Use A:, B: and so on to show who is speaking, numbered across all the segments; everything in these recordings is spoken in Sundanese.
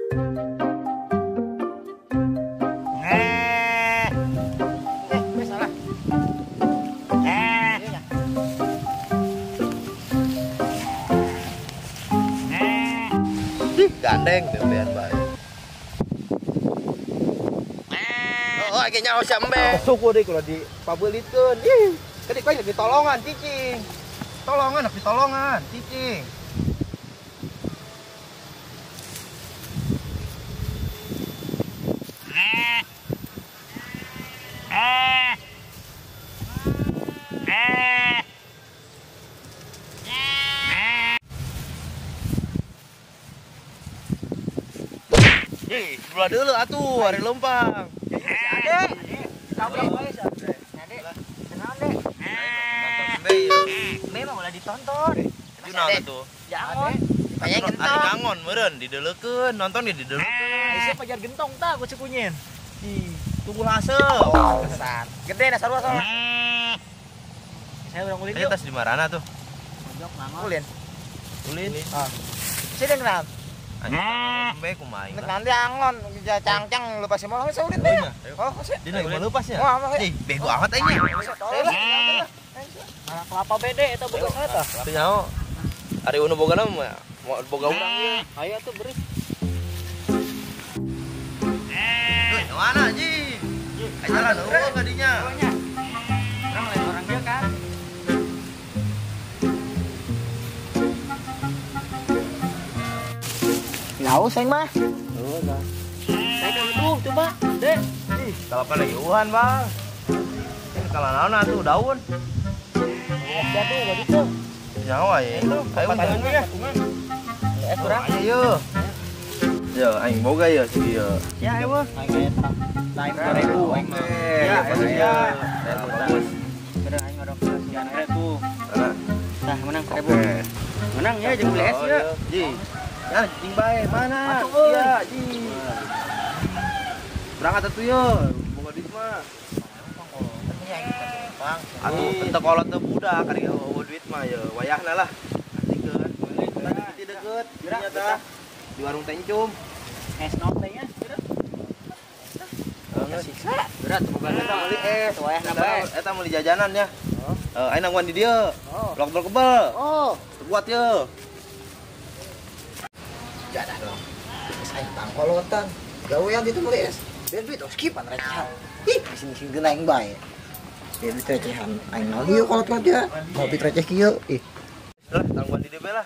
A: Salah.
B: Ih, gandeng bebean bae. Oh, kayaknya nyaho embe. Suku deui kudu dipabeulitkeun. Ih, kedik bae ditolongan cicing. Tolongan, ditolongan cicing. Ih, dua dulu atuh, hari lempang. Ade,
A: tabrak wae si Ade. Ade, kenaon, Dek? Memang ulah ditonton.
B: Itu naon atuh?
A: Jangan. Kayak gentong.
B: Ada kangon meureun dideulekeun, nonton ge dideulekeun.
A: Isi pajar gentong tah ku cekunyin.
B: Ih, tunggu hasil.
A: Oh, kesan. Gede dah sarua soalnya. Saya urang ulin yuk.
B: Tas di marana tuh?
A: Pojok ngangon. Ulin.
B: Ulin.
A: Ah. Sini kenal.
B: Embe kumaha.
A: Nanti angon cangcang lepas semua langsung ulin deh. Oh,
B: dina gimana lepasnya? Ih, bego amat aing nya.
A: Malah kelapa bede eta boga saya tah.
B: Teu nyaho. Ari unu bogana mah boga urang ieu.
A: Ayo atuh beri.
B: Euy, mana anjing? Ayo jalan eueuh ka dinya.
A: Urang lain orang dia kan. Jauh seng mah.
B: Oh, dah.
A: Saya kan tuh coba, Dek.
B: Ih, kalapan lagi uhan, Bang. Ini kalah naon atuh daun.
A: Ya tuh, begitu.
B: Nyaho aya. Ayo patungan ya.
A: Es kurang.
B: Ayo. Yo, aing boga ya si ieu.
A: Ya, ayo. Aing eta. Lain 2000 aing mah.
B: Ya, ya. Bagus.
A: Bener aing ngadok 9.000. Nah, menang 1000. Menang ya jeung beli es ya.
B: Ji. Ya, jing bae mana? Iya, ji. Berangkat atuh yo, boga duit mah. Atuh teu kolot teu budak ari eueuh duit mah ye, wayahna lah. Asikeun. Tadi deket, ternyata di warung Tencum.
A: Es naon teh nya? Siksa. Berat boga duit
B: meuli es,
A: wayahna bae.
B: Eta meuli jajanan nya. Aing nangguan di dieu. Lok kebel.
A: Oh.
B: Kuat ye.
A: Jadah dong. Geus aing pangkolotan. Gawean ditu meuli es. Biar duit oh skipan recehan. Ih, sini-sini geuna aing bae. Biar duit recehan. Aing naon ieu kolot-kolot dia. Mau duit receh kieu. Ih.
B: Lah, tangguan di dieu lah.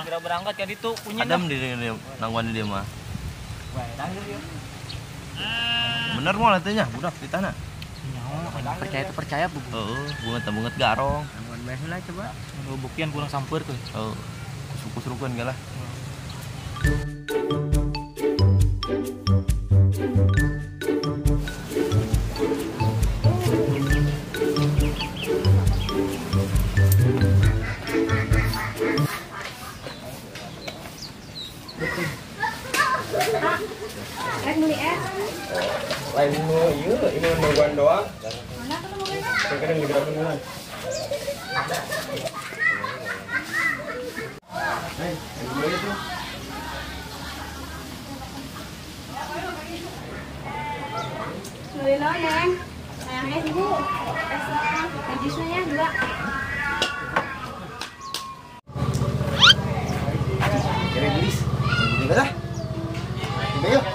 C: Kira berangkat ka ditu punya.
B: Adem di dieu nangguan di dieu mah.
C: Bae tanggil ieu.
B: Bener moal teh nya budak di tanah.
C: Nyaho, percaya teu percaya bu.
B: Heeh, bunget-bunget garong.
C: Nangguan bae heula coba. Nu buktian kurang sampeurkeun.
B: Heeh. Kusuk-kusurukeun ge lah.
D: Rek beli es.
E: Lain nu ieu, ini nungguan doang.
D: Mana tuh nungguan?
E: Kadang digerakkeun heula. Hei, beli itu.
D: Beli lo, Neng. Ayang es, Bu. Es jusnya dua.
A: Kira gelis. Beli lah. Beli yuk.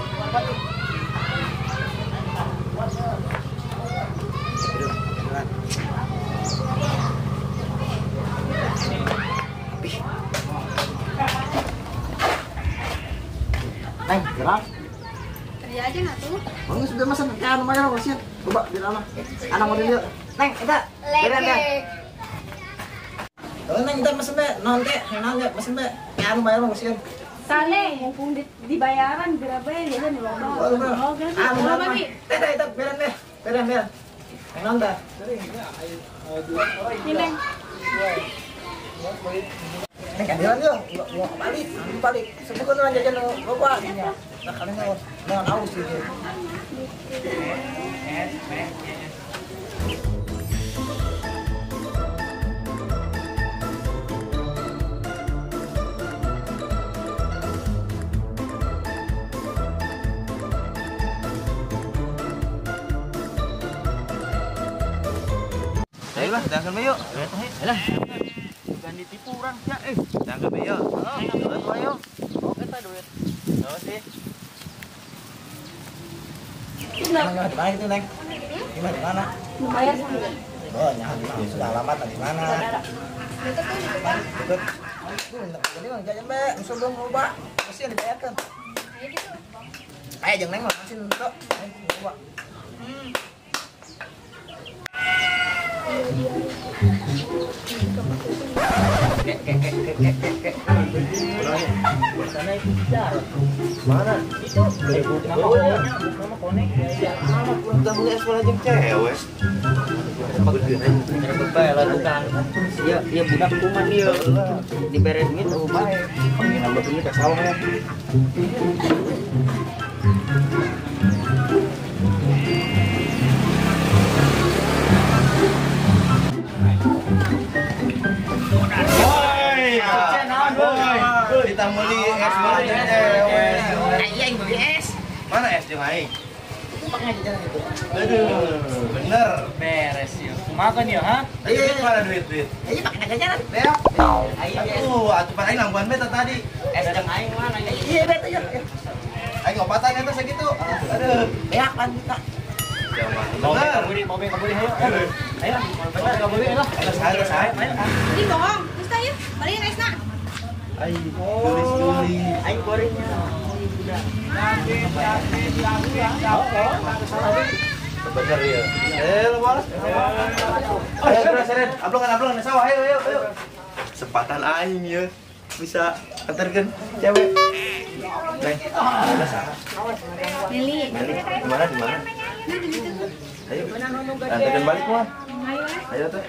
A: Neng, gerak.
D: Kerja aja nggak tuh?
A: Bang, sudah masan kayak anu bayar kasihan. Coba di lama. Anak model yuk. Neng, eta. Beran ya. Oh, Neng, eta mesen be. Naon teh? Naon teh mesen be. Kayak anu bayar kasihan.
D: Sale, mumpung dibayaran berapa ya jajan di loba.
A: Oh,
D: loba.
A: Teh, teh, eta beran be. Beran, beran. Neng naon teh?
D: Ini, Neng.
A: Neng kadilan yuk, mau balik, balik. Sebutkan orang jajan loba nya. Nah, kalian mau aus ini.
B: Ayolah, tangkan bae yuk.
C: Ayolah. Bukan ditipu urang sia eh.
B: Tangkan bae yuk. Heeh, ayo.
C: Oke tah duit.
B: Oh sih.
A: Mana di mana itu, Neng? Gimana di mana?
D: Lumayan sih.
A: Oh, nyaho di mana? Sudah alamat di mana?
D: Deket tuh di depan.
A: Deket. Ini bang jajan bae, musuh belum loba. Mesti yang dibayarkan.
D: Ayo gitu.
A: Ayo jeung Neng mah masih untuk. Ayo loba.
C: Kek. Sana itu Jarot.
B: Mana?
C: Itu nama konek.
B: Amat udah beli es bola jeung cewek.
C: Rebut bae lah tukang. Ieu ieu budak kuman ieu. Dibere duit eueuh bae.
E: Pengen nambah duit ke sawah ya.
B: Kita beli es bola jeung cewek.
A: Iya yang beli es.
B: Mana es jeung aing?
A: Itu pakai jajan itu.
B: Aduh, bener.
C: Beres ya. Kumaha kan ya, ha?
B: Iya, mana duit?
A: Iya pakai jajanan.
B: Beak.
C: Aing
B: Aduh, atuh pan aing nangguan beta tadi.
C: Es jeung aing mana ya?
A: Iya beta ya.
B: Aing obatan eta segitu. Aduh,
A: beak pan kita.
B: Bener.
C: Mau be kabuli ayo. Ayo, bener kabuli ayo.
B: Ayo, saya.
D: Ini bohong. Terus ayo, balikin esna.
B: Ai, tulis.
C: Aing gorengnya.
B: Bener ya. Lu balas. Ayo, seren. Ablongan sawah. Ayo, ayo, ayo. Kesempatan aing ya. Bisa antarkan cewek. Neng, ada salah.
D: Meli.
B: Meli, di mana? Di mana?
D: Nah, di situ.
B: Ayo. Antarkan balik mah.
D: Ayo.
B: Ayo tuh.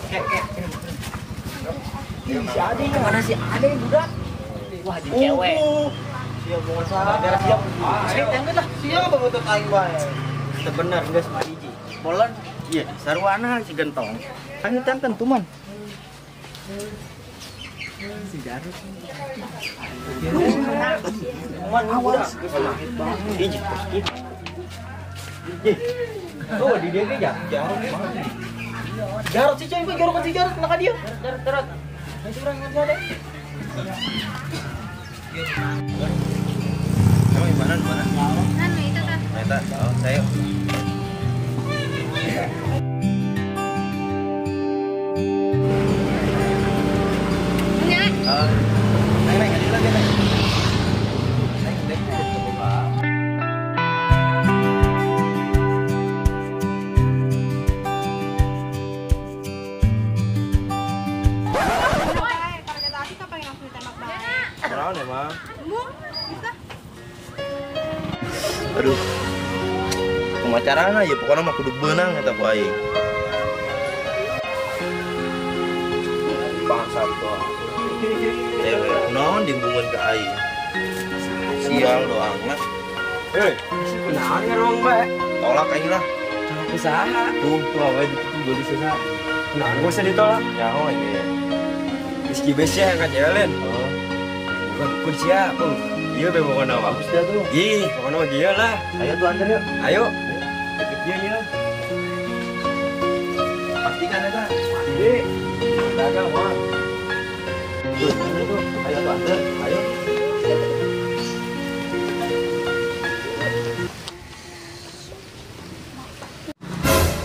A: Kek. Si Ade mana si Ade budak?
C: Wah, di cewek.
B: Siap bukan salah.
C: Beres siap.
B: Ayo, tanggut lah. Siap bentuk aing bae.
E: Sebenar geus mah hiji. Molan iya sarwana si gentong. Kan tangkeun tuman.
C: Si Jarot.
E: Tuman budak geus mah. Hiji kos kitu.
C: Tuh di dia ge Jarot. Jarot si cewek jorok si Jarot nak dia. Jarot. Nanti urang ngan ada.
B: Emang di mana? Di mana?
D: Nah, itu tah.
B: Eta, oh, saya.
D: Nya.
B: Neng, neng, lagi, neng. Neng, neng. Emang.
D: Bisa.
B: Aduh. Pemacarana ya pokoknya mah kudu beunang eta ku aing. Bangsat doang. Cewek naon dimbungan ka aing. Sial doang lah.
E: Hei, kunaon ngarong bae?
B: Tolak aing lah.
E: Tolak usaha. Tuh, tuh awe itu geus usaha. Kunaon gua usah ditolak?
B: Nyaho ini.
E: Geus kibes ya ka cewek.
B: Oh.
E: Kun siap, iya be pokoknya mah.
B: Bagus dah tuh.
E: Ih, pokoknya mah gila lah.
B: Ayo tuh antar yuk.
E: Ayo. Deket dia ya.
B: Pasti kan ada.
E: Pasti. Dagang mah.
B: Tuh, tuh. Ayo tuh antar. Ayo.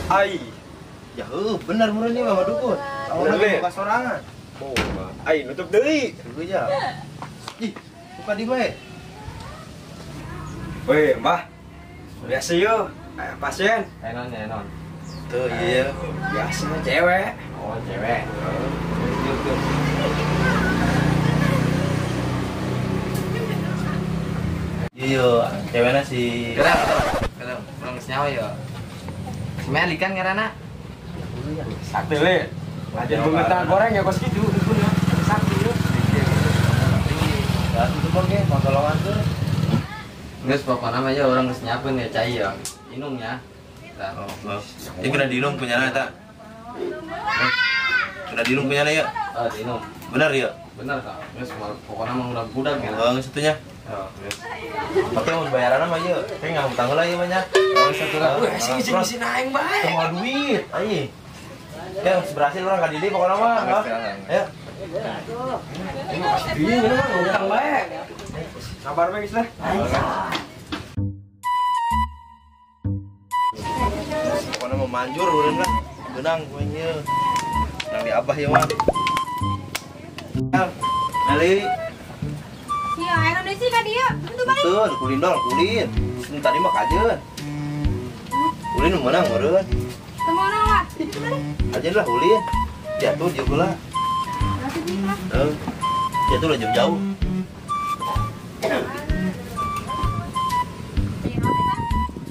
E: Ai.
B: Ya, bener murni mah dukun. Awalnya buka sorangan.
E: Oh, ai nutup deui.
B: Tunggu aja. Ih, buka di bae.
E: Woi, Mbah. Biasa yo. Pasien.
F: Enon ya, enon.
B: Tuh, iya.
E: Biasa cewek.
F: Oh, cewek.
B: Iya, ceweknya si
F: Kenapa? Kurang senyawa ya. Si Meli kan ngarana.
E: Sakti le. Ajar bengetan goreng ya kos kitu. Sakti yo.
B: Ya itu bang, ge, tolongan tuh.
F: Geus pokona mah ya urang geus nyiapkeun ya cai ya. Inum ya. Tah.
B: Oh, ini kena diinum punya eta. Kena diinum punya ya?
F: Oh, diinum.
B: Benar ya?
F: Benar kak. Geus pokona mah udah budak ya.
B: Oh, geus atuh nya. Oh, geus. Oke, mun bayaran mah ieu. Teh ngahutang heula ieu mah nya.
F: Oh, satu lah. Weh, sing ngisi aing bae.
B: Semua duit, aing. Ya, berhasil urang ka Didi pokona mah. Ayo.
F: Ini pasti ini mah ngutang bae.
E: Sabar bae geus lah.
B: Pokona mah manjur urang lah. Benang ku ieu. Nang di abah ieu mah. Nali.
D: Sia, ayo sih ka dieu. Tentu balik.
B: Tuh, kulin dong, kulin. Sun tadi mah kajeun. Ulin nu meunang meureun.
D: Teu meunang lah. Tentu balik.
B: Kajeun lah ulin. Jatuh jeung heula. Heeh. Jatuh lah jauh-jauh.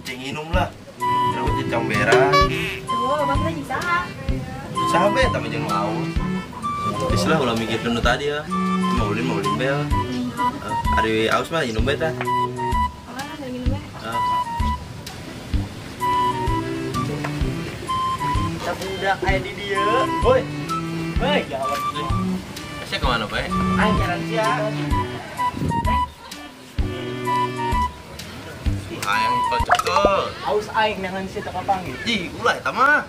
B: Cing minum lah. Terus jeung comberan.
D: Tuh, bakal jeung saha?
B: Saha bae tah jeung laut. Geus lah ulah mikir nu tadi ya. Mau ulin bae. Ari aus mah minum bae tah.
D: Oh, minum bae.
E: Kita budak aya di dieu. Woi. Woi, jawab.
B: Sia kemana bae?
E: Aing jalan sia.
B: Aing kecekel.
C: Aus aing nangan sia teu kapanggih.
B: Ih, ulah eta mah.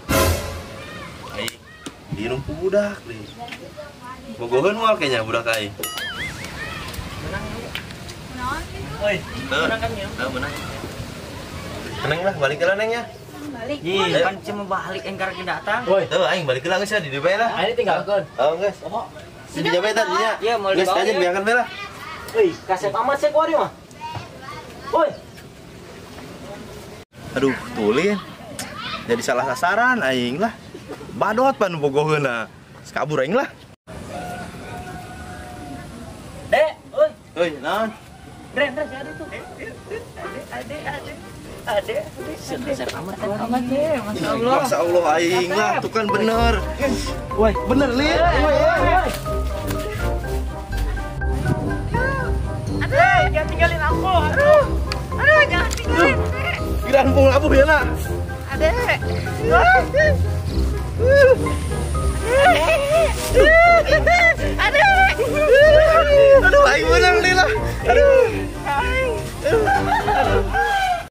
B: Aing diinum ku budak deui. Bogoheun moal kayaknya budak aing.
C: Menang. Woi, menang kan ya?
B: Menang. Menang lah, balik ke Neng ya.
D: Balik.
E: Ih, kan cuma balik engkar ke datang.
B: Woi, tuh aing balik ke geus ya di dieu bae lah.
C: Aing tinggalkeun.
B: Oh, geus. Di dieu bae tah dinya.
E: Iya, mau
B: geus
E: dibawa.
B: Geus biarkan bae lah.
C: Woi, kasep amat sih kuari mah. Woi.
B: Aduh, tulin. Jadi salah sasaran aing lah. Badot pan bogoheunna. Kabur aing lah.
C: Dek, oi.
B: Oi, naon?
C: Dre, Dre, si Ade tuh. Ade, Ade, Ade. Kasep amat, amat deh, Masya Allah.
B: Masya Allah aing lah, tuh kan bener.
C: Woi,
B: bener lin. Woi, woi.
C: Aduh, jangan tinggalin aku. Aduh.
D: Aduh, jangan tinggalin.
B: Giliran pung labuh ya nak.
D: Ade.